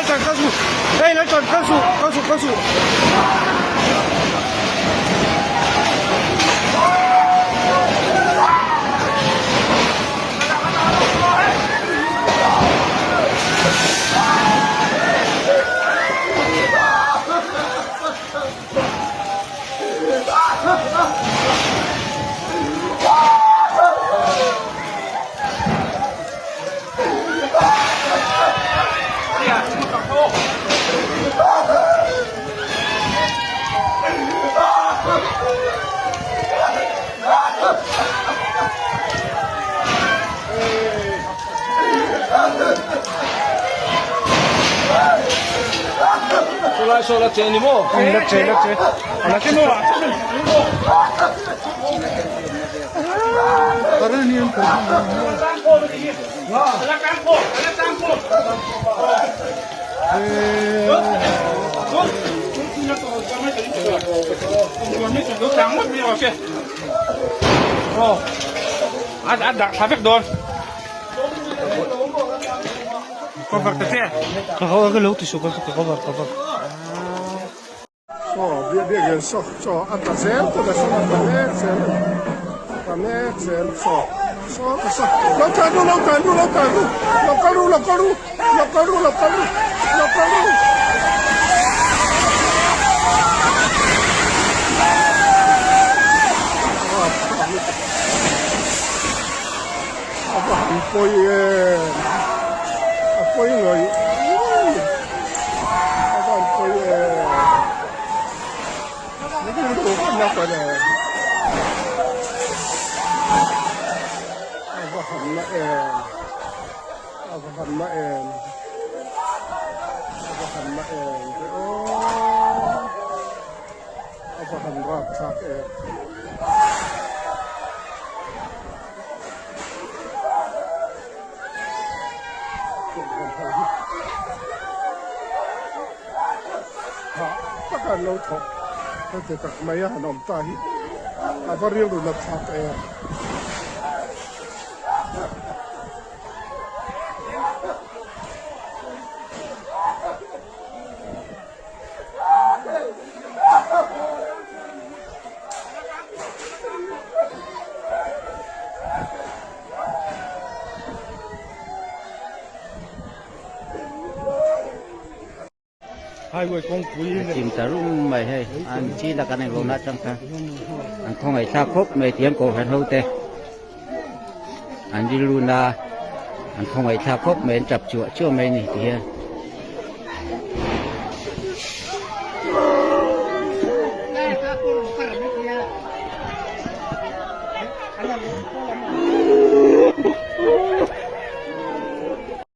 来转高速，哎，来转高速，高速，高速。La che, la che. La che mo. Saw biakinn saw saw a tla zel tawh a saw a tla mek zel a ni tla mek zel saw saw ka saw lo tlan ru lo tlan ru lo tlan ru lo kal ru lo kal ru lo kal ru lo kal ru lo kal ru. A va han pawi em a pawi ngawih ngawih a va han pawi em a va han na em a va han na em a va han na em ve aw a va han rapthlak em. Hah taka an lo thawk heti tak mai a han awm ta hi a va rilru nat thlak em. Highway kawngpui A chim ta rum mai hei an chi la kan englo na atang kha an khawngaih thlak khawp mai tiang kohhran ho te an rilru na an khawngaih thlak khawp mai an tap chuah chuah mai a ni ti hian.